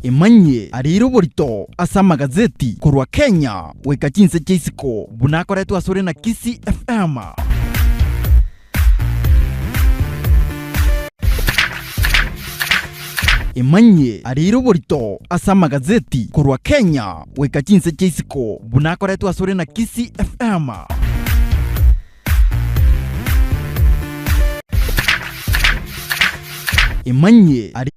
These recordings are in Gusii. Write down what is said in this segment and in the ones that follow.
Emanyie areire oborito ase amagazeti korwa Kenya goika chinse chia isiko buna akoretwe asore na Kisii FM. Emanyie areire oborito ase amagazeti korwa Kenya goika chinse chia isiko buna akoretwe asore na Kisii FM. Emanyie areire.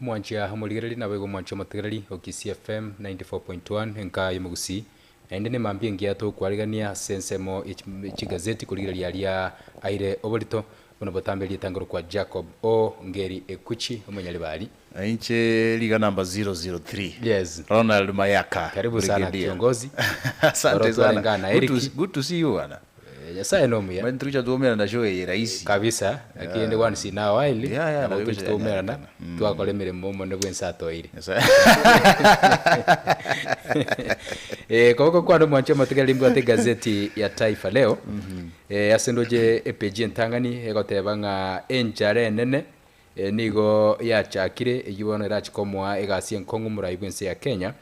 Omwanchia omorigereria naboigo omwanchia omotegereri o Kisii FM 94.1 enka y'omogusii. Naende nemambia engiya togokwarigania ase ensemo ye chigazeti korigereria aria aire oborito buna botambe rietangoro kwa Jacob O. Ngeri Ekuchi omonyaribari. Na inche riga number 003. Yes. Ronald Mayaka. Karibu sana Brigadier. kiongozi. Asante Oro sana. twarenge na Good to, Eric. good to see you bana. Eh, Nyasaye nomuya. Mani tucha tuomerana na show eye rahisi. Kabisa, lakini yeah. Once in a while Yeah, yeah, nabo nabo tochi toumerana gocha twakora emeremo omone bwensi atoeire. Nyasaye. Eh, koboko kwane omwanche omotegereri mbwate egazeti ya Taifa Leo. Eh, ase ndoche epeji entang'ani egoteba ng'a enchara enene Nigo yachakire eyio bono erache komoa egasi enkong'u omorai bw'ense ya Kenya,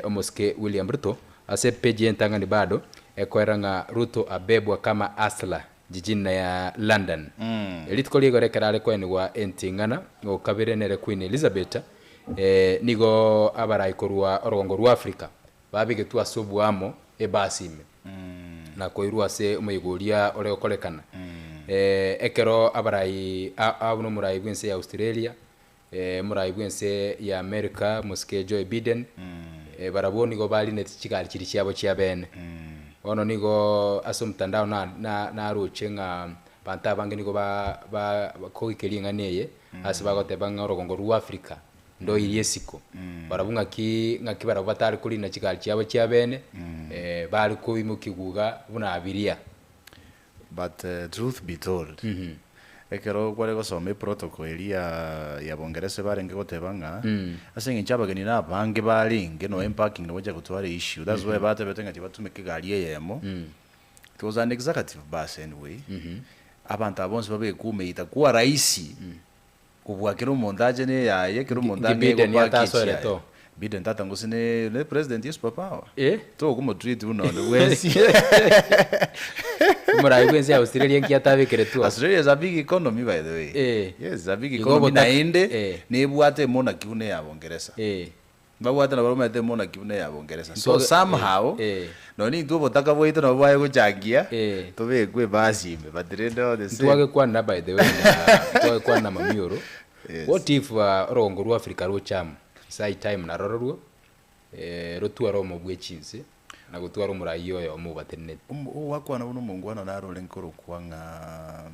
omosike William Ruto. Ase epeji y'entang'ani bado ekoera ng'a Ruto abebwa kama hustler jijini ya London. Rituko ri'igoro ekero are koenigwa enting'ana o kabere nere Queen Elizabeth, nigo abarai korwa orogongo rwa Africa babegetwe ase oboamo ebasi ime, na koirwa ase omoyega oria ore gokorekana. Ekero abarai a buna omorai bw'ense ya Australia, omorai bw'ense ya America, mosike Joe Biden, barabwo nigo barineti chigari chiria chiabo chiabene. Bono nigo ase omotandao na na naroche ng'a abanto abange nigo ba ba bakogekia ring'ana eye, ase bagoteba ng'a orogongo rwa Africa ndoirie isiko. Barabwo ng'aki ng'aki barabwo batare korina chigari chiabo chiabene, bare koimokigwa iga buna abiria. But truth be told, ekero kware gosoma eprotocol eria ya Bongeresa barenge goteba ng'a ase eng'encho abageni na abange barenge nonya emparking nabo gocha gotwara issue, that's why batebete ng'a tibatumeka egari eyemo, it was an executive bus anyway, abanto aba bonsi babekwe omeita kwa rahisi. Kobua kera omonto ache neyaye, kera omonto Nki ang'e Biden gopaka atasoerete echiaye. oo? Biden tata gose ne ne president ye super power. Eh? Tokomotreat buna onde bwensi. Omorai bwensi ya Australia nki atabekeretwe oo? Australia is a big economy by the way. Eh. Yes, it's a big Igo economy obotaka- naende Eh. nebwate emonarchy buna eya Bongeresa. Eh. Mbabwate nabo bamaete emonarchy buna eya Bongeresa. So Ntwage- somehow, Eh. nonye intwe obotaka bwaito nabo bwaye gochangia, Eh. tobekwe ebasi ime but rende all the same. Ntwagekwana by the way na ntwagekwana na mamioro. Yes. What if uh, orogongo rwa Africa roche amo? It's high time narororwo eh, rotware omo bwe chinse na gotwara omorai oyomo obatenenete. Omo- Owakwana buna omongwana naro ore nkorokwa ng'a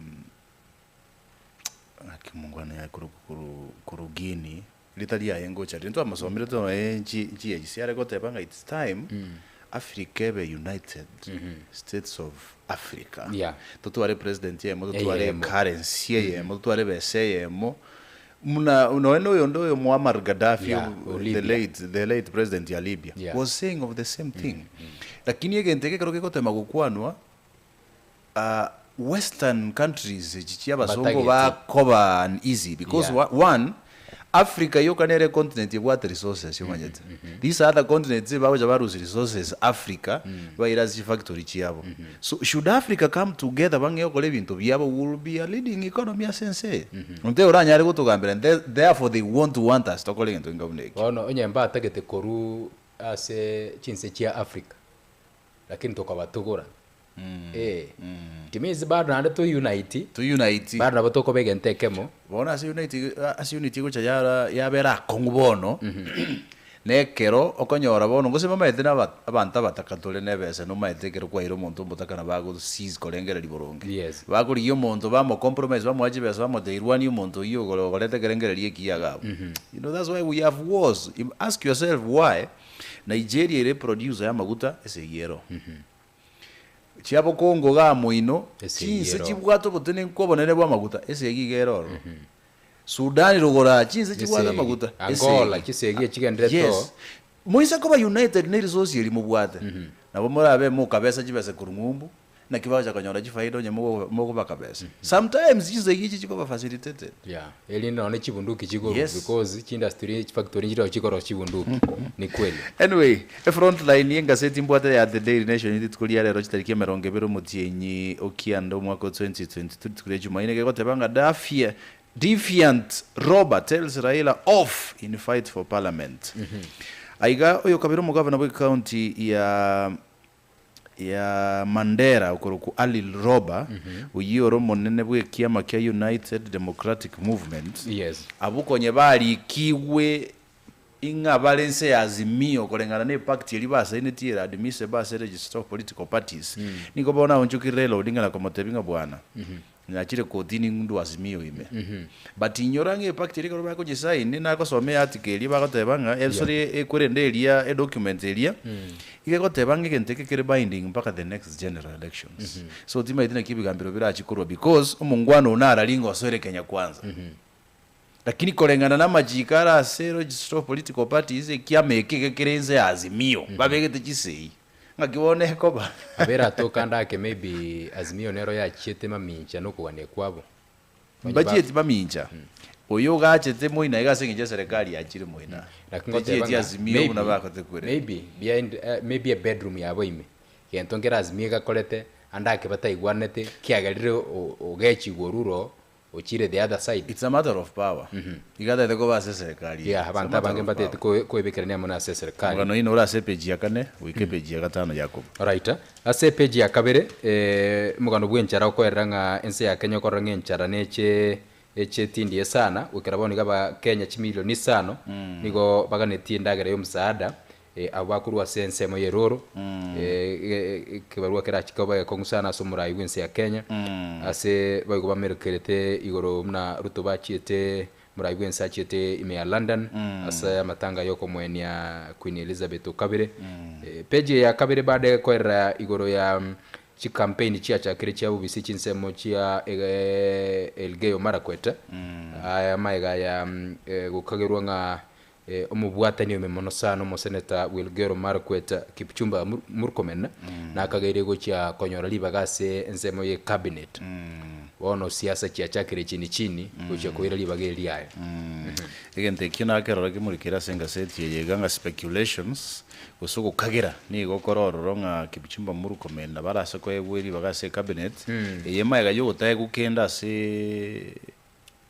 ng'aki omongwana yaye korokwa koru koru Guinea, Rita riaye ngocha rire ntwamosomire toe nchi nchiegisi are goteba ng'a it's time Africa ebe United States of Africa. Yeah. Totware president eyemo, totware Eyemo. currency eyemo, totware ebesa eyemo, muna nonya na oyonde oyo Muammar Gaddafi Yeah, the o Libya. late the late president ya Libya Yeah. was saying of the same thing. Lakini egento eke ekero gegotema gokwanwa Western countries echi chia abasongo Batagete. bakoba uneasy because Yeah. wa- one Africa yoka nere continent ebwate resources omanyete these other continents bagocha barusia resources Africa baira ase chifactory chiabo so should Africa come together bang'e gokora ebinto biabo we will be a leading economy ase ense eye onte oranyare gotogambera the- therefore they won't want us tokore egento kenga buna ekio Bono onye mbatagete korwa ase chinse chia Africa lakini tokabatugora Eh, it means bado naende to unite, To unite. bado nabo tokoba egento ekemo. Bono ase unity ase unity egocha yara yabera akong'u bono, na ekero okonyora bono gose bamaete na aba abanto abataka tore na ebesa nomaete ekero kwaeire omonto omotaka nabo ago cease korengereria boronge. Yes. Bakorigia omonto bamo compromise bamoa chibesa bamotebia rwania omonto oyio ogore ogorete ekerengererio ekiya iga abwo. You know that's why we have wars, ask yourself why Nigeria ere producer ya amaguta esegi ero. Chiabokongo iga moino, Esegi chinse ero. chibwate obotenenku obonene bw'amaguta, esegi iga ere ororo. Sudan rogoro aa, chinse chibwate Esegi. amaguta, Angola, esegi. chisegi echigenderete oo. Yes. Moise koba united ne resource eria mobwate, nabo morabe mokabesa chibesa korwa ng'umbu, Naki bagocha konyora chifaida onye mogo mogobaka besa. Sometimes chisegi echi chikoba facilitated. Yeah, erinde nonye chibunduki chikorwa Yes. because chiindustry chifactory nchireo chikorosia chibunduki ni kweli. Anyway, efront line y'engaseti mbwate ya The Daily Nation rituko ria rero chitariki emerongo ebere omotienyi o kianda omwaka o 2022 rituko ria Jumaine gegoteba ng'a Dafie Defiant Roba tells Raila off in fight for parliament. Aiga oyokabere omogavana bw'ecounty ya ya Mandera okorokwa Ali Roba, oyio ore omonene bw'ekiama kia United Democratic Movement, Yes. abwo konye barikigwe ing'a bare inse ya Azimio koreng'ana ne epact eria basainetie ere admissible ase Register of Political Parties, nigo bono aonchokire Raila Odinga na komotebia ng'a bwana, Nachire kotini ng'undu Azimio ime. But inyora ng'a epact eria ekero bakonyesign, nagosoma earticle eria bagoteba ng'a eh sorry ekorende eria edocument eria, iga egoteba ng'a egento eke kere binding mpaka the next general elections. So timaeti naki ebigambero birachi korwa because omongwana oo narari ng'a osoere Kenya Kwanza. Lakini koreng'ana namachiko are ase Register of Political Parties, ekiama eke iga kere inse ya Azimio, babegete chisegi. Ng'aki bono ekoba? Abere atoka ande ake maybe Azimio nero yachiete mamincha nokogania kwabo. Onye ba- Mbachieti mamincha. Oyo ogachete moina iga ase eng'encho eserekari yachire moina. Lakini ngoteba Techieti ng'a Azimio buna maybe, bagote kwerera. maybe behind eh, maybe ebedroom yabo ime, gento nkere Azimio egakorete, ande ake bataigwanete, kiagerire o- ogechigwa orure oo, ochire the other side. It's a matter of power. Iga atagete koba ase eserekari eye. Yeah, It's a abanto matter abange of mbatagete power. koebekerania amo nase eserekari. Omogano oino ore ase epeji ya kane goika epeji ya gatano Yakobo. Alright. Ase epeji ya kabere, omogano bw'enchara okoerera ng'a ense ya Kenya okorora ng'a enchara neche eche tindi esana, goikera bono iga abakenya chimilioni isano nigo baganetie endagera y'omusaada, abwo bakorwa ase ensemo y'eroro, ekebarua kerache koba egekong'u sana ase omorai bw'ense ya Kenya, ase boigo bamerekerete igoro buna Ruto bachiete omorai bw'ense achiete ime ya London ase amatanga y'okomoenia Queen Elizabeth o kabere. Page eye ya kabere bado egokoerera igoro ya chicampaign chiachakire chia bobisi chinsemo chia Elgeyo Marakwet, aya maega ya gokagerwa ng'a Omobwatani oime mono sana omoseneta Wilgero Markwet Kipchumba Murkomen nakageire gochia konyora ribaga ase ensemo ye cabinet. Bono siasa chiachakire chini chini gochia koira ribaga eri riaye. Egento ekio nakerora kemurikire ase engaseti eye iga ng'a speculations, gose ogokagera nigo kore ororo ng'a Kipchumba Murkomen nabo arase koegwa ribaga ase ecabinet, eye magega yogotaegwa kende ase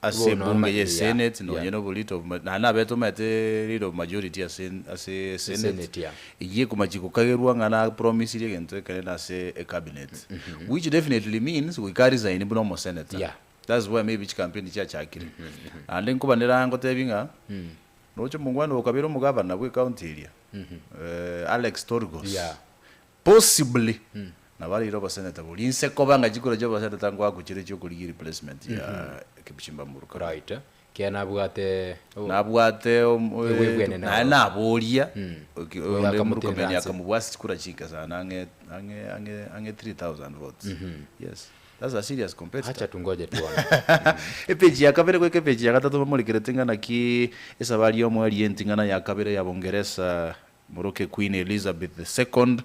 ase Bono ebunge ama- ye yeah, senate yeah. nonye na oborito of ma- naende nabete omanyete leader of majority ase ase senate Senate, yeah. eyio ekomachi kokagerwa ng'a na promisirie egento ekenene ase ecabinet which definitely means goika aresign buna omosenator Yeah. that's why maybe chicampaign chiachakire naende nkobanera ngotebi ng'a roche omongwana okabere omogavana bwe ecounty eria Alex Torgos Yeah. Possibly nabo araire oboseneta boria inse koba ng'a chikura chia oboseneta ngoakwa chire chiokorigia replacement ya Kipchumba Murkomen. Right. Kiagera nabwate o- Nabwate om- Ebwebwene naye nabo. naboria Oyo onde akamotenera Murkomen nse. akamobua ase chikura chinke sana ang'e ang'e ang'e ang'e 3000 votes. Yes. That's a serious competitor. Acha tungoje tuone. Epeji ya kabere goika epeji ya gatato bamorikerete ng'a naki esabari y'omoerio y'enting'ana ya kabere ya Bongeresa Moroke Queen Elizabeth the Second,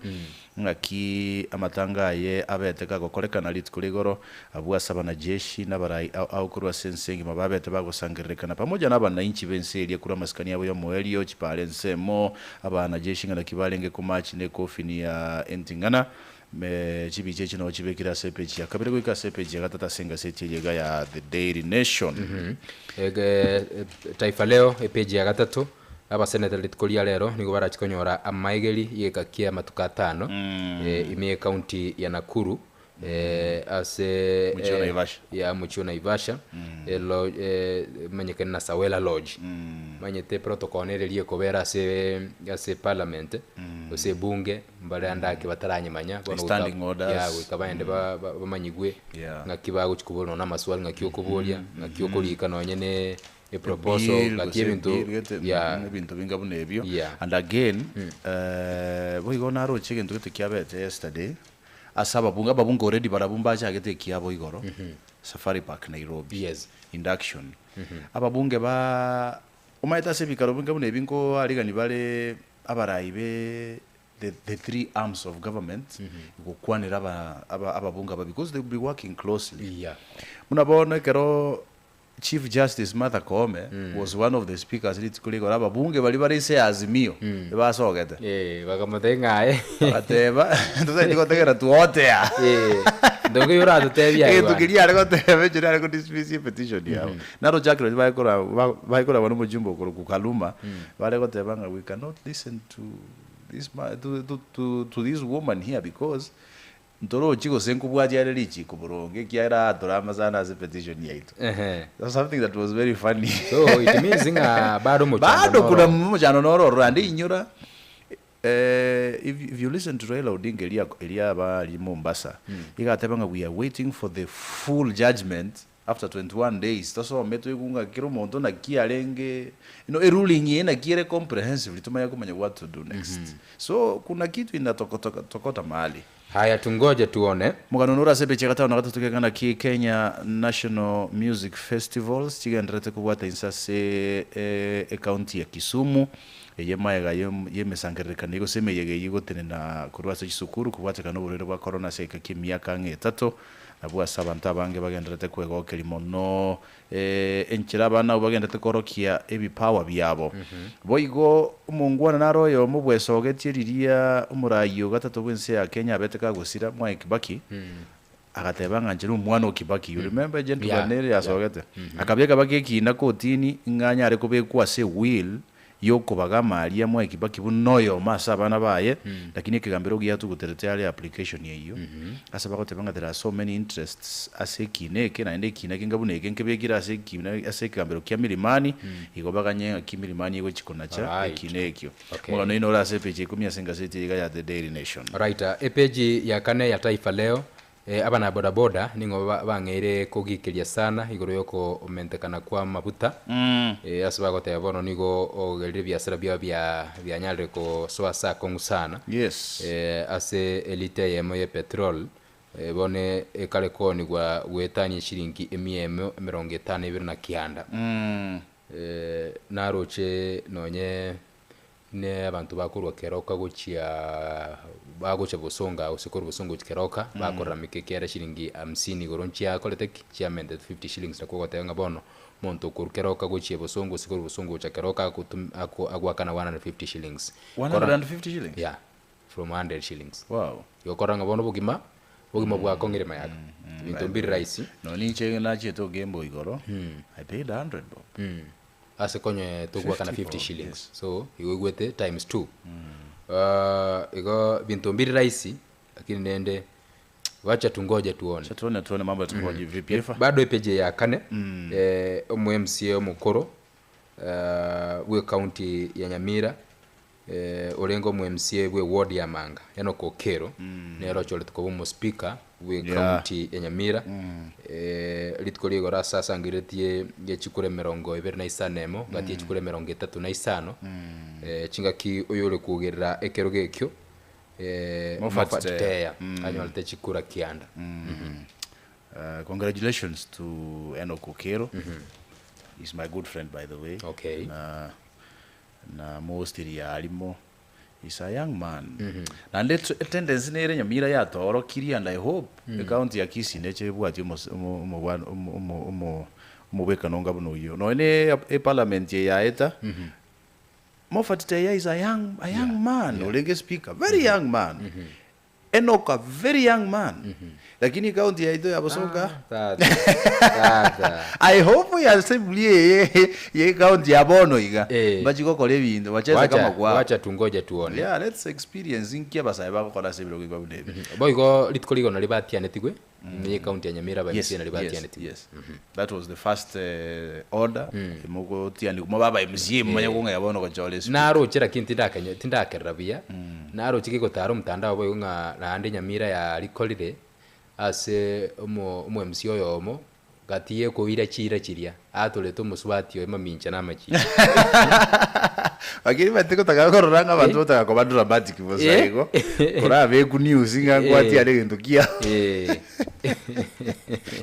ng'aki amatanga aye abete kagokorekana rituko rigoro, abwo ase abanajeshi na abarai ao ao korwa ase ense engima babete bagosangererekana pamoja nabanainchi b'ense eria korwa amasikani abo y'omoerio, chipara ensemo, abanajeshi ng'a naki barenge komachi nekofini ya enting'ana. Me chibicha echi noo chibekire ase epeji ya kabere goika ase epeji ya gatato ase engaseti eye iga ya The Daily Nation. Ege Taifa Leo epeji ya gatato, Abaseneta rituko ria rero nigo barachi konyora amaegeri y'egeka kia amatuko atano ime y'ecounty ya Nakuru ase Omochie o Naivasha. ya omochie o Naivasha elo emanyekane na Sawela Lodge. Manyete protocol nere eria ekobera ase ase parliament gose ebunge mbare ande ake bataranyemanya bono goika Standing orders. ya goika baende ba- ba- bamanyigwe Yeah. ng'aki bagochi koboria nonya na amaswali ng'aki okoboria ng'aki okorika nonye ne eproposal Bill, gati gose ebinto bill gete, yeah. ebinto binga buna ebio. Yeah. And again, boigo naroche egento gete kiabete yesterday, ase ababunge, ababunge already barabwo mbachagete ekiabo igoro, Safari Park Nairobi, Yes. induction. Ababunge ba, omanyete ase ebikaro binga buna ebi nkoarigani bare abarai be. the, the three arms of government gokwanera aba aba ababunge aba because they will be working closely. Buna bono ekero Chief Justice Martha Koome was one of the speakers rituko rigoro ababunge baria bare ase Azimio ebasogete. Eh, bakamotebia ng'a aye. Bagateba totaeti gotegera twotea. Eh, ntoke oyo oratotebie aye Egento bwana. keria are goteba ekio nare kodismiss epetition yabo. Naro Jack rirorio bare kora ba bare korabwa na omojumbe okorokwa Kaluma, bare goteba ng'a we cannot listen to this ma to to to to this woman here because Ntorochi gose nkobwatia are richiko boronge, ekiagera aatore amasano ase petition yaito. Ehe. That's something that was very funny. So it means ng'a bado omochando Bado kuna noro. omochando noro ororo ande inyora eh, if, if you listen to Raila Odinga eria eria aba aria Mombasa, iga ateba ng'a we are waiting for the full judgment After 21 days tosome toigwe ng'a kera omonto naki arenge you know eruling eye naki ere comprehensively tomanye komanya what to do next. So kuna kitu inatokota tokota mahali. Haya tungoje tuone. Omogano nore ase epeji ya gatano na gatato kegana ki Kenya National Music Festivals chigendererete kobwata inse ase ecounty ya Kisumu eye magega y'emesangererekano eye gose emeyega eye egotenena korwa ase chisukuru kobwatekana noborwaire bwa corona ase egeka ki'emiaka ang'e etato. Nabwo ase abanto abange bagendererete kwegokeria mono enchera abana abwo bagendererete koorokia ebipawa biabo. Boigo omongwana naro oyomo bwesogetie riria omoraai o gatato bw'ense ya Kenya abete kagosira, Mwai Kibaki, agateba ng'a inche nomwana o Kibaki. You remember gentleman ere yasogete? Akabeka baka ekina kotini ng'a anyare kobekwa ase ewill y'okobaga amaria Mwai Kibaki buna oyomo ase abana baye, lakini ekegambero giatuguterete are application eyio, ase bagoteba ng'a there are so many interests ase ekina eke, naende ekina kenga buna eke nkebekire ase ekina ase ekegambero kia Milimani, igo baganye ng'aki Milimani egochi konacha ekina ekio. Omogano oino ore ase epeji ya ikomi ase engaseti eye iga ya The Daily Nation. Alright, epeji ya kane ya Taifa Leo Abana bodaboda ning'o bang'eire kogikeria sana igoro y'okomentekana kw'amabuta, ase bagoteba bono nigo ogerire ebiasara biao bianyarire gosoa ase akong'u sana. Ase elita eyemo ye petrol bono ekare koonigwa goetania eshiringi emia emo emerongo etano ebere na kianda. Naroche nonye Ne abanto bakorwa keroka gochia bagocha bosonga gose korwa bosonga gochia keroka, bakorarameka ekiagera shilingi hamsini igoro nchiakorete ki? Chiamentete fifty shillings nakwo ogoteba ng'a bono omonto okorwa keroka gochia bosongo gose korwa bosongo gocha keroka agotum ako agoakana 150 shillings. Kora 150 shillings? Yeah, from 100 shillings. Wow. Igo okorora ng'a bono obogima, obogima bwakong'ire mayaka. Ebinto mbiri rahisi. Nonye inche nachiete ogembo igoro, I paid 100 bob. Ase konye togoakana 50 50 bob, shillings yes. so igo oigwete times two igo binto mbiri rahisi lakini rende wacha tungoje tuone. Acha tuone tuone mambo yatakuwa vipi efa. Bado epeji ya kane omo MCA omokoro bwe county ya Nyamira Orenge omo MCA bwe ward ya Manga Enock Okello nere ochoretwe koba omo speaker bwe Yeah. county ya Nyamira rituko ria igoro ase asangereretie chikura emerongo ebere na isano emo gati ya chikura emerongo etato na isano chingaki oyore kogerera ekerogo ekio Moffat Moffat Teya. Teya anyorete chikura kianda. Congratulations to Enock Okello. He's my good friend by the way. Okay. Na Na mostiri yarimo is a young man naende etendency nere Nyamira yatoorokirie and I hope ecounty ya Kisii neche ebwatie omos omo omobwano omo omo omo omobwekano onga buna oyio. Nonya ne eparliament eye yaeta, Moffat Teya is a young a young man orenge speaker, very young man. Enock a very young man lakini county yaito ya Bosonga Tata, tata. I hope ya assembly eye ye county ya bono iga Eh. mbachi gokora ebinto bacheze Wacha, kama kwao wacha tungoje tuone. yeah let's experience inki abasae bagokora ase ebirogo ebi buna ebi Boigo rituko rigo nari batianetigwe ne county ya Nyamira ba yes, MCA nari yes, batianetigwe. yes. That was the first order mogotiani mobaba MCA mumanye kong'ea bono gochora espeaker. Naroche lakini tindakenya tindakerera buya naroche gegotara omotandao boigo ng'a naende Nyamira yarikorire ase omo omo MCA oyomo. Gati y'ekoira chiira chiria, aatorete omosubati oye mamincha namachiko. Lakini omanyete gotaka korora ng'a abanto botaka koba dramatic bosa Eh. igo, korabeku news ng'a Eh. ngwatiare egento kiao. Eh.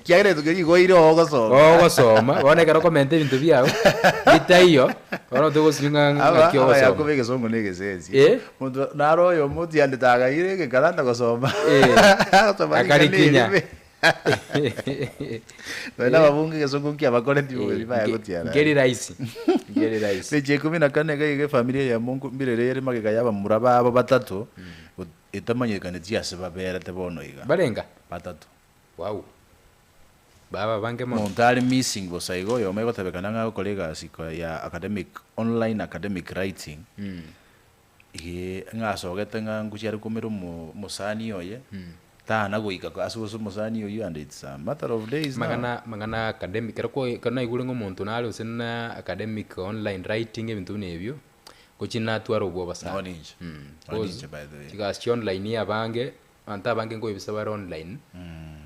Ekiagera egento keria igo ire ogosoma. Ogosoma, bono ekero okomenta ebinto biago, bitaiyo, bono togosiria ng'a Aba ng'aki abayakobo ogosoma. egesongo na egesensi. Eh. Monto naro oyomo otianete agaira egekaranda gosoma. Eh. Agosoma ring'ana Akarikinya. erime. Nonya na ababunge egesongo nkiabakoreti bobe baya gotiana. Nkeri rahisi. Nkeri rahisi. Peji ya ikomi na kane iga iga efamiri eyemo nko- mbirere ere magega ya abamura babo batato, got- etamanyekaneti ase baberete bono iga. Barenga? Batato. Wow. Baba abange mono. Omonto are missing bosa iga oyomo egotebekana ng'a agokora egasi ko- ya academic online academic writing, Ee, ng'a asogete ng'a ngochia are komera omo omosani oye, tana goika ase gose omosani oyio and it's a matter of days now. Amang'ana amang'ana academic ekero kwa ekero naigure ng'a omonto nare gose na academic online writing ebinto buna ebio, ngochia natwara obwoba sana. Nonye ninche, nonye Cause ninche by the way. chigasi chia online abange, abanto abange nkoebisa bare online,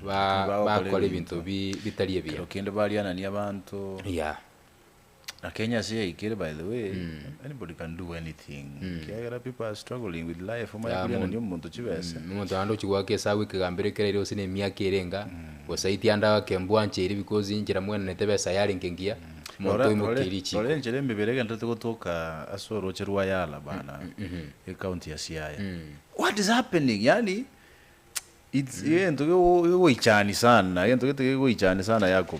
ba Bagokora bakora ebinto. ebinto bi bitari ebiya. Kero kende barianania abanto. Yeah. Na Kenya ase yaikire by the way, anybody can do anything. Ekiagera people are struggling with life, omanye Yeah, korianania mon- omonto chibesa. Omonto naende ochia goaka esabu ekegambero ekero ere gose na emiaka ere enga, gose aiti ande agoake mbwancheire because inchera mwenanete ebesa yarenge engiya, omonto Rora- oimokia rore- richiko. rora enchera emebere egendererete gotoka ase oroche rwa Yala bana, ecounty ya Siaya. What is happening? Yaani It's egento gego gegoichani sana, egento gete gegoichani sana Yakob.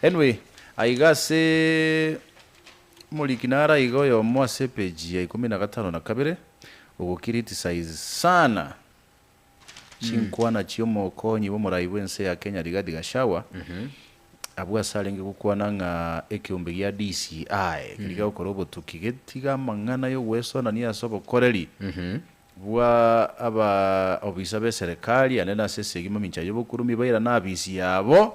Anyway, aiga ase omoriki nare aiga oyomo ase epage ya ikomi na gatano na kabere, ogo criticize sana chinkwana chia omokonyi bw'omorai bw'ense ya Kenya Rigathi Gachagua, abwo ase arenge gokwana ng'a ekeombe gia DCI keria kegokora obotuki getiga amang'ana y'ogwesonania ase obokoreri. Bwa aba obisa b'eserekari ande nase esegi mamincha y'obokurumi bairane abisi yabo,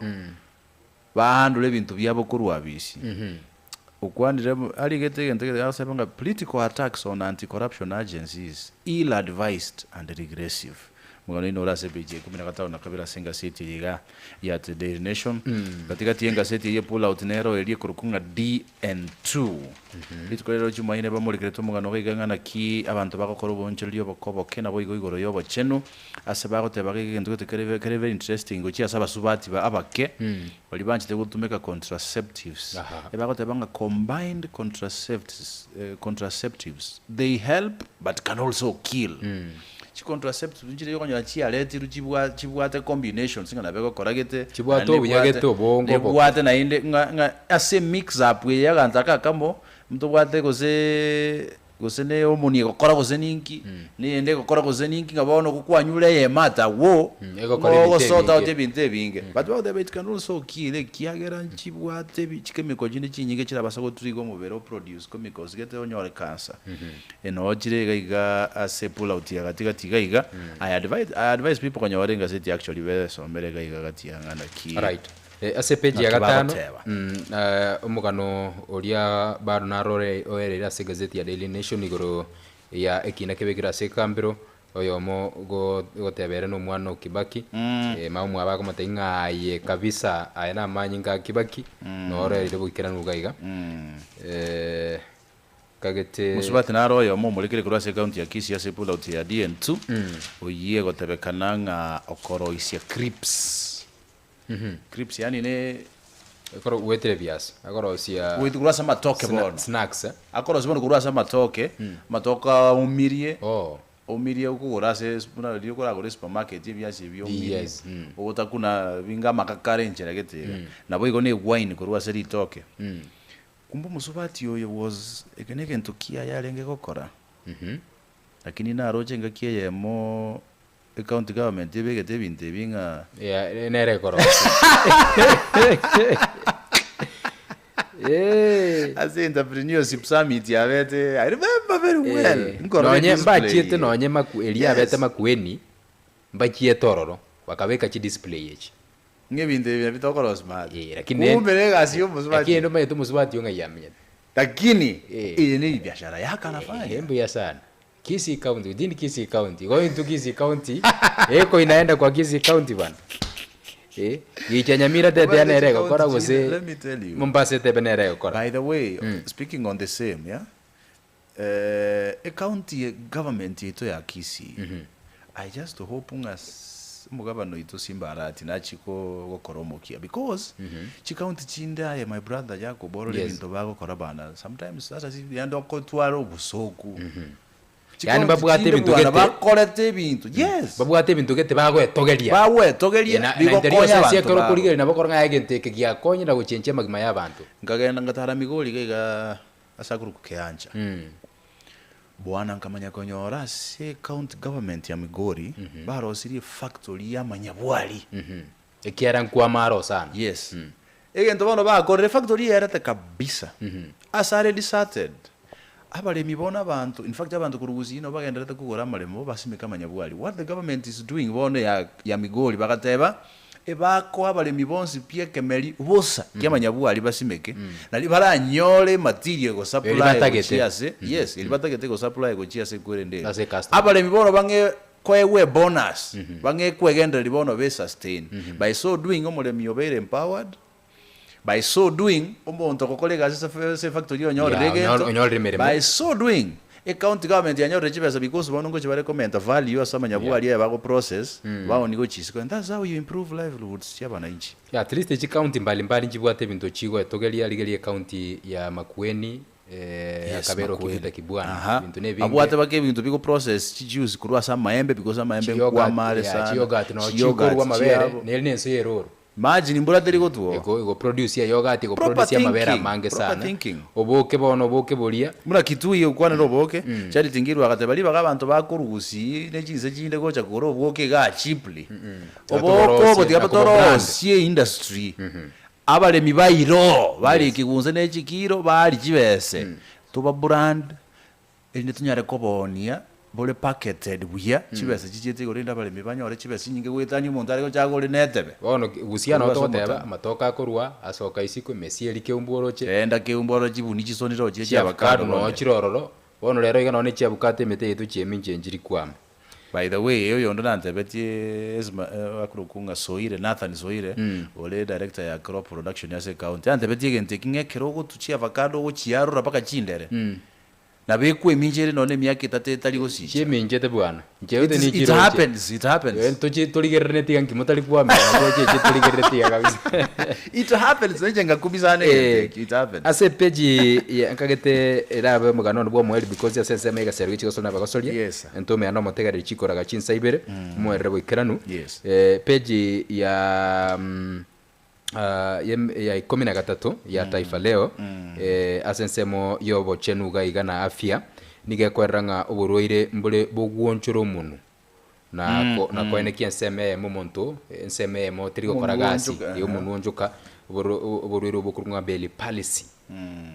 bahandure ebinto biabo korwa abisi. Okwanire arigete egento gete agoseba ng'a political attacks on anti-corruption agencies ill advised and regressive. Omogano oino ore ase epeji ya ikomi na gatano na kabere ase engaseti eye iga ya The Daily Nation. Gati gati y'engaseti eye pull out nero eria ekorokwa ng'a DN2. Rituko rero Jumaine bamorikerete omogano iga iga ng'a naki abanto bagokora oboonchoreria oboke-oboke naboigo igoro y'obochenu, ase bagoteba iga egento gete kere kere very interesting gochia ase abasubati ba abake baria banchete gotumeka contraceptives. Aha. Ebagoteba ng'a combined contracepts contraceptives they help but can also kill. Chicontraceptives nchire okonyora chiaretirwe chibwa chibwate combinations ng'a nabo egokora gete, Chibwate naende obuya ebwate gete obongo oboke. nebwate naende ng'a ng'a ase emix up eye aganto aka akamo, ntobwate gose gose ne hormone egokora gose ninki, na eyende egokora gose ninki ng'a bono gokwanyure eyemo ata agwo, Egokora ebinto ng'ogosort out ebinge. ebinto ebinge. But bagoteba it can also kill ekiagera nchibwate ebi chikemiko chinde chinyinge chirabasa gotrigger omobere oproduce chemicals gete onyore cancer. Enoo chire iga iga ase pull out ya gati gati iga iga, I advise, I advise people konyora engaseti actually besomere iga iga gati ya ng'a naki Alright. Eh, ase page ya naki gatano bagoteba. eh, omogano oria bado narore oereire ase egazeti ya Daily Nation igoro ya ekina kebekire ase ekambero oyomo go goteba ere nomwana o Kibaki eh, mama omwabo akomotebia ng'a aye kabisa aye namanyinga a Kibaki noroerire boikeranu iga iga eh, Kagete. Mosubati naro oyomo omorekire korwa ase ekaunti ya Kisii ase epulauti ya DN2 oyio egotebekana ng'a okoroisia crips. Crips yaani ne Ekero goetire ebiasi, akorosia goetia korwa ase amatoke bono. snacks eh? Akorosia bono korwa ase amatoke, amatoke aomirie, Oh. omirie okogora ase buna riria okoragore esupermarket ebiasi ebi omirie, Yes, ogotakuna binga amakakare enchera gete iga. Nabo igo na ewine korwa ase ritoke. Kumbe omosubati oyo was eke negento kiaye arenge gokora, lakini naroche engaki eyemo ecounty government ebegete ebinto ebi ng'a Yeah, nere ekorosia. Eh. ase entrepreneurship summit yabete I remember very well Eh, nkorora nonye edisplay mbachiete eye. nonye maku eria Yes. abete makueni mbachiete ororo bakabeka chidisplay echi Ng'a ebinto ebi nabio tokorosia maate. Eh, lakini Kumbe na egasi ya omosubati. Lakini nomanyete omosubati oyo ng'ai amenyete. Lakini Eh. eye ne ebiashara yake anafanya. Eh, mbuya sana. Kisii County, within Kisii County. Going to Kisii County, eko inaenda kwa Kisii County bana. Eh, gicha Nyamira tete Omanyete nere egokora chikaunti chinde, gose let me tell you. Mombasa etebe nere egokora. By the way, speaking on the same, yeah? Eh, ecounty ye government yaito ya Kisii, I just hope ng'a s- omogabana oito Simba Arati nachie ko- gokora omokia because chikaunti chinde aye my brother Jacob orore Yes. ebinto bagokora bana sometimes sasa si yaani okotwara obosoku. Yaani Chikaunti babwate chinde ebinto bwana gete bakorete ebinto yes babwate ebinto gete bagoetogeria. bagwetogeria Eh, na na interior bigokonya sense abanto ekero babo. okorigereria nabo okora ng'a egento eke giakonyire na gochenchia amagima ya abanto. Nkagenda ngatara Migori iga iga ase akorokwa Keancha. Bwana nkamanya konyora ase ecounty government ya Migori barosirie efactory y'amanyabwari. Ekiara nkwama aro sana. Yes. Egento bono bakorire efactory yerete kabisa. Ase are deserted. Abaremi bono abanto, in fact abanto korwa Gusii nigo bagendererete kogora amaremo basimeke amanyabwari. What the government is doing bono ya ya Migori bagateba, ebakoa abaremi bonsi pi ekemeri bosa ki'amanyabwari basimeke, nario baranyore ematerial Eri egosupply batagete. gochia ase, yes, eri batagete egosupply gochia ase ekwerende eri. Ase ecustomer. Abaremi bono bang'e koegwa ebonus, bang'e kwegendereria bono be sustain. By so doing omoremi obeire empowered, By so doing, omonto ogokora egasi ase ase efactory onyorire Yeah, egento, onyorire emeremo. by so doing, ecounty government yanyorire chibesa because bono ngochia bare komenta value ase amanyabwari aya bago process, baoni gochia isiko and that's how you improve livelihoods chia abananchi. Yeah, at least chicounty mbalimbali nchibwate ebinto chigoetogeria, rigeria ecounty ya Makueni, eh, Yes, akabera Makueni. okivita kibwana, Aha. ebinto na ebinge. Abwate baka ebinto bigo process chijuice korwa ase amaembe because amaembe Chiyogurt, nkwama are yeah, sana. chiyogurt no Chiyogurt chikorwa amabere, chiabo. neri na ense ya eroro. Imagine mbura teri gotwoa. Ego ego produce ya yogurt ego Proper produce amabere thinking, amange proper sana. thinking. Oboke bono oboke boria. Buna Kitui okwanera oboke, Charity Ngilu agateba ribaga abanto bakorwa Gusii ne chinse chinde gocha kogora oboke igaa cheaply. Oboke obo tiga Na kobobrand. torosie industry. Abaremi bairoo bare ekegunse ne chikiro baria chibese, toba brand Erinde tonyare koboonia bore packeted buya, chibesa chichiete igoro erinde abaremi banyore chibesa chinyinge goetania omonto are gocha agore netebe. Bono gusia nabo Korwa ase togoteba omotandao. amatoke akorwa asoka isiko emesie eria keumbu oroche. Genda keumbu orore chibuni chisonire ochire chia Chiavocado avocado noo bono. chire ororo, bono rero iga nonye ne chiavocado emete yaito chiamincha enchiri kwama. By the way, oyondo nantebetie Esma akorokwa ng'a Soire, Nathan Soire, ore director ya crop production ase ecounty, antebetie egento eki ng'a ekero ogotu chiavocado ogochiarora mpaka chindere, Nabo ekwemincha ere nonya emiaka etato etari gosicha. Chieminchete bwana. Inche It yote is, it nichiroche. happens, it happens. Eh, tochi torigereretie iga nki motari kwamera toche eche torigereretie iga kabisa. It happens, inche ngakumia sana egento Eh, ekio, it happens. ase epeji ya nkagete erabe omogano one bwa omoerio because ase ensemo y'egesero gichia gosora nabagosoria Yes, sir. entomera na omotegereri chikoraga chinsa ibere omoerere boikeranu Yes. Eh, peji ya mm, ah, yem- ya ikomi na gatato ya Taifa Leo eh, ase ensemo y'obochenu iga iga na afya nigo ekwerera ng'a oborwaire mbore bogwonchora omonu na ko- na koenekia ensemo eyemo omonto ensemo eyemo teri gokora Omonu gasi oonchoka, eh, omonu oonchoka oboro- oborwaire obo okorwa ng'a Bell palsy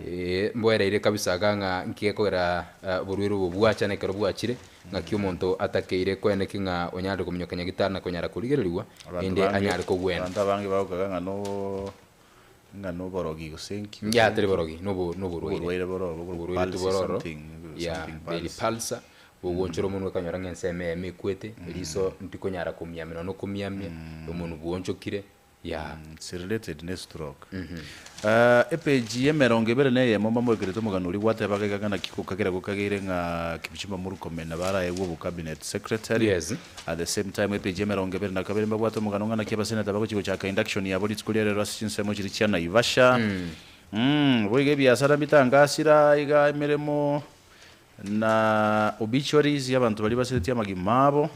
Eh, mboereire kabisa iga ng'a nki gekogera ah, oborwaire obo bwacha na ekero bwachire Ng'aki omonto atakeire koeneki ng'a onyarire kominyoka nyagitari na konyara korigererigwa, Abanto erinde bange anyare kogwena. abanto abange bagokaga ng'a no ng'a noborogi gose nki gose Yaya tari nki. borogi, nobo noborwaire. Oborwaire boro obo bore Oborwaire palsy tibororo, something, ya something beri palsy. palsa, bogoonchora omonwe okanyora ng'a ensemo eyemo ekwete, eriso ntikonyara komiamia nonya okomiamia, omonwe bwoonchokire, ya. It's related ne stroke. Ah, epeji y'emerongo ebere na eyemo mbamoekerete omogano oria gwatebaga iga ng'a naki gokagera gokageire ng'a Kipchumba Murkomen nabo araegwe obocabinet secretary. Yes. At the same time epeji y'emerongo ebere na kabere mbabwate omogano ng'a naki abaseneta bagochia gochaka induction yabo rituko ria rero ase chinsemo chiria chia Naivasha. Mm, boigo ebiasara mbitangasira iga emeremo Na obituaries y'abanto baria basiretie amagima abo,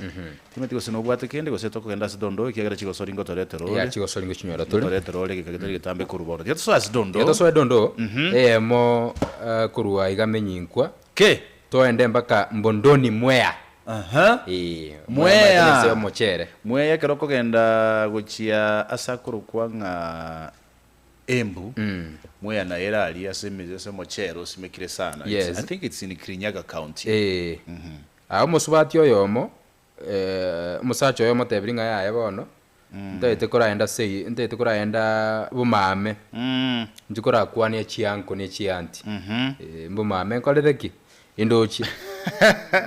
timanyeti gose nobwate kende, gose tokogenda ase dondo, ekiagera chigosori ngotoretera Ya ore, chigosori ngochinyora tore. ngotoretera ore egeka getari getambe korwa bono. Tiga tosoe ase dondo. Tiga tosoe dondo, eyemo korwa iga menyinkwa, Ke? toende mpaka Mbondoni Mwea. Aha. Ee, Mwea. Mwea omanyete nense y'omochere. Mwea ekero okogenda gochia ase akorokwa ng'a Embu, Mwea naye ere aria ase eme ase omochere osimekire sana. It's, Yes. I think it's in Kirinyaga County. Ee. Aa omosubati oyomo, eh, omosacha oye omotebirie ng'a yaya bono, ntagete koraenda sei ntagete koraenda bomame, inche korakwania chianko ne chianti, eh, mbomame nkorere ki? Indochie.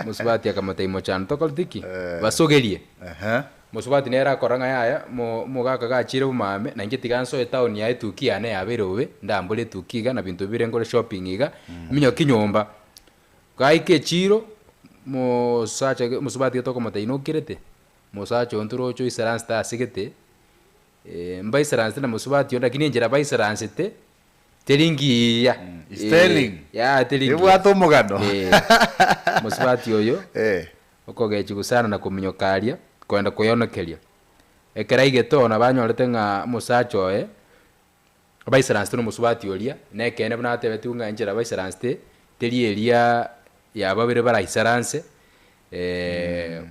Omosubati akamotebia mochando tokoreti ki? Basogerie. Ehe. Mosubati nere akora ng'a yaya, mo omogaka gachire bomame, na inche tiga nsoe etown yaye etuki yane yabeire bobe, ndambore etuki iga na binto bire nkore shopping iga, minyoki nyomba. Gaika echiro, mosacha ge mosubati gete okomotebia nokirete, mosacha oyo ntoroche oisaransete ase gete, mbaisaransete na mosubati onde lakini enchera baisaransete, teri ngiya. It's telling. Yaya teri ngiya. Ebwate omogano. Mosubati oyo. Eh. Okogechigwa sana na kominyoka aria, kogenda koyonokeria. Ekero aigete oo nabo anyorete ng'a omosacha oye, baisaransete na omosubati oria, na ekeene buna atebetigwe ng'a enchera baisaransete, teri eria ya babere baraisaranse,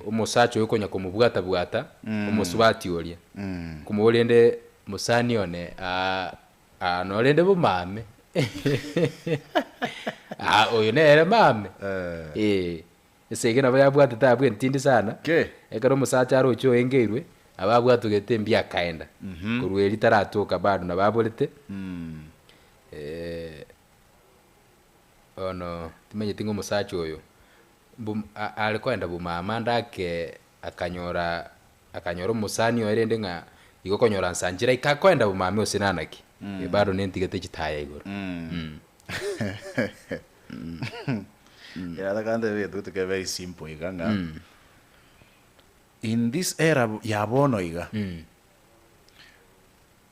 omosacha oyo okonya komobwata bwata omosubati oria. Nkomoboria rende mosani one aa aa norende bomame aa oyo nere mame eh. Esegi nabo yabwatete abwo entindi sana, Ki? ekero omosacha aroche oengeirwe, nabo abwatogete mbuya akaenda. Korwa erio taratoka bado nabo aborete. Bono timanyeti ng'a omosacha oyo mbom a- are koenda bomama ande ake akanyora akanyora omosani oye rende ng'a igo okonyora nsanchera ika akoenda bomame gose nanaki, bado nentigete chitaya igoro. Era kante egento gete kere very simple iga ng'a in this era ya bono iga,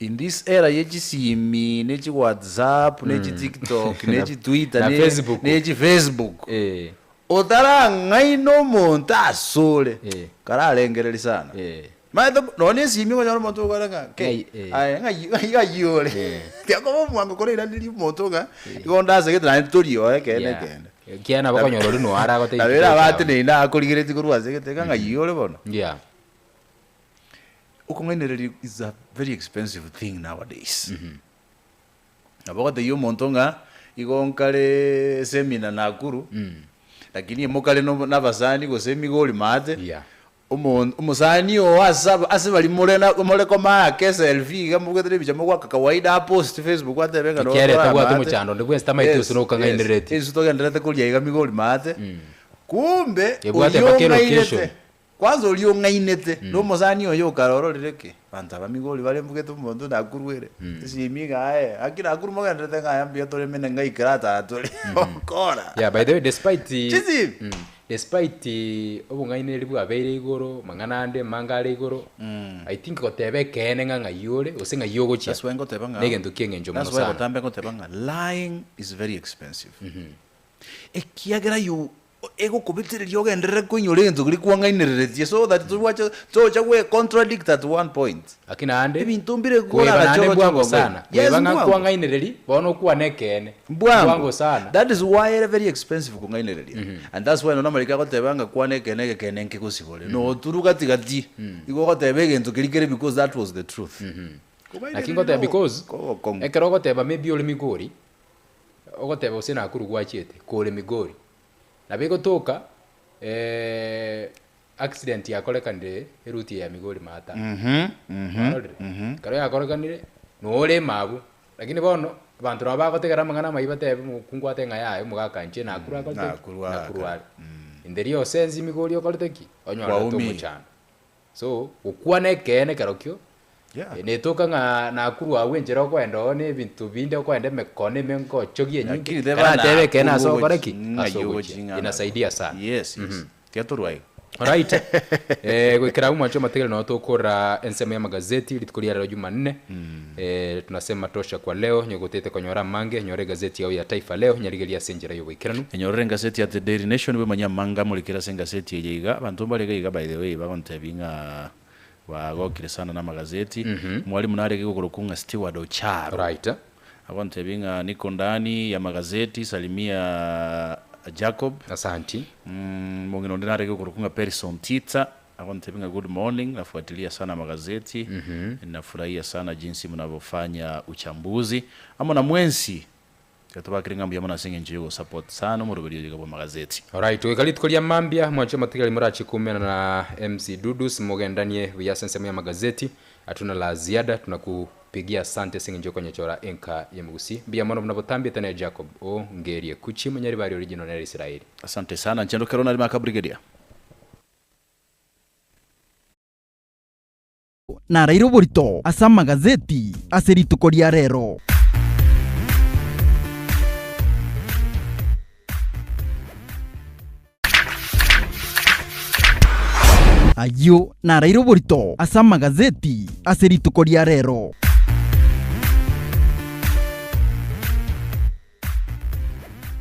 in this era ye chisimi ne chi whatsapp ne chi tiktok ne chi twitter Na ne Facebook. ne chi facebook Eh. otarang'aina omonto asore Eh. kararengereria sana. Eh. Maete nonya na esimi okonyora omonto okore ng'a ke Ng'ai, eh. aye ng'ai ng'ai ng'ai ore. Eh. Tiakoba omwango korairaneria omonto ng'a igo onde asegete naende tori oo ekeene Yeah. ekeene. Ekiagera nabo okonyora oria noyo aragotebie Nabo ki ere gocha abate amo. naende akorigeretie korwa ase egete iga ng'ai ore bono. Yeah. Okong'ainereria is a very expensive thing nowadays. Nabo ogotebia omonto ng'a igo nkare seminar Nakuru, lakini mokare nobo nabasani gose emigori maate. Yeah. Omonto, omosani oo ase aba ase baria more na more komaaka eselfie iga mobwate na ebicha mogoaka kawaida apost Facebook atebe ng'a noo Ekiagera tore tabwati amaate. omochando onde bwensi tamaeti Yes, gose nokang'ainereretie. yes. Intwe togendererete koria iga migori maate, kumbe Ebwate oria mpaka elocation. ong'ainete, kwanza oria ong'ainete na omosani oye okare ororire ki, abanto aba migori bare mbugete omonto nakurwere, esimi iga aye, gaki nakuru mogendererete ng'a aya mbuya tore mene ng'aikere ata tore, okora. Yeah, by the way, despite Chisimi. Despite obong'ainereria bwabeire igoro, mang'ana ande amange are igoro, I think goteba ekeene ng'a ng'ai ore gose ng'ai ogochia That's why ngoteba ng'a negento ki'eng'encho mono That's why sana. botambe ngoteba ng'a lying is very expensive. Ekiagera you egokobetereria ogenderere koinyora egento keria kwang'ainereretie so that tobwache tocha gwe contradict at one point. Lakini naende, Ebinto mbire koeba naende koragache oroche mbwango obongo. sana. Yes, Koeba ng'a mbwango. kwang'ainereria, bono okwane ekeene. Mbwango. Mbwango sana. That is why ere very expensive kong'ainereria. And that's why nonya amariko agoteba ng'a kwana ekeene egekene nkegosibore. Noturu gati gati, igo ogoteba egento keria kere because that was the truth. Naki ngoteba because, Kogokong'u. ekero ogoteba maybe ore Migori, ogoteba gose Nakuru gwachiete, kore Migori. Nabo egotoka Accident yakorekanire eroute ya Migori Maata. Mwarorire? Ekero yakorekanire, nore ime abwo, lakini bono abanto nabo bagotegera amang'ana amayia batebe omokungu atebe ng'a yaya omogaka inche nakure akorete ki? Nakuru aka. Nakuru are. Inde riosensi Migori okorete ki? Onyorete Kwaumia. omochando. So, gokwana ekeene kerokio, Yeah. netoka ng'a nakurwa abwo enchera okoenda oo na ebinto binde okoenda emekono ime nkochogia enyinge, Lakini teba karatebe ekeene ase nakuru okore ogochi- ki? ng'ai Ase ogochi ogochia. ng'a nakuru. Inasaidia sana. Yes, yes. Tiga torwe aiga. Alright. Eh, goikera abwo mwanche omotegereri noo tokorora ensemo y'amagazeti rituko ria rero Jumanne. Eh, tunasema tosha kwa leo, nyogotete konyora amange, nyora egazeti yao ya Taifa Leo, nyarigerie ase enchera y'oboikeranu. Enyorere engaseti ya The Daily Nation bwemanyie amanga amorikere ase engaseti eye iga. Abanto mbare iga iga by the way bagontebia ng'a bagokire sana na amagazeti. Mwalimu narenge gokorokwa ng'a Steward Ocharo. Right. Agontebia ng'a niko ndani ya magazeti salimia Jacob. Asanti. Omong'ina onde narenge gokorokwa ng'a Perison Tita. Agontebia ng'a good morning, nafuatilia sana magazeti, nafurahia sana jinsi mnavyofanya uchambuzi. Amo na mwensi, tiga tobakere ng'a mbuya mono ase eng'encho y'ogosupport sana omoroberio oyo iga bw'amagazeti. Alright, goika rituko ria mambia, mwanche omotigari morachie koumerana na MC Dudus mogendanie buya ase ensemo y'amagazeti. Hatuna la ziada, tunakupigia asante ase eng'encho y'okonyechora enka y'emegusii. Mbuya mono buna botambiete naye Jacob o Ngerie Kuchi, Monyaribari original nere Israeli. Asante sana, nchendo kero narimo aka Brigadier. Ayio naraire oborito ase amagazeti ase rituko ria rero. Ayio naraire oborito ase amagazeti ase rituko ria rero.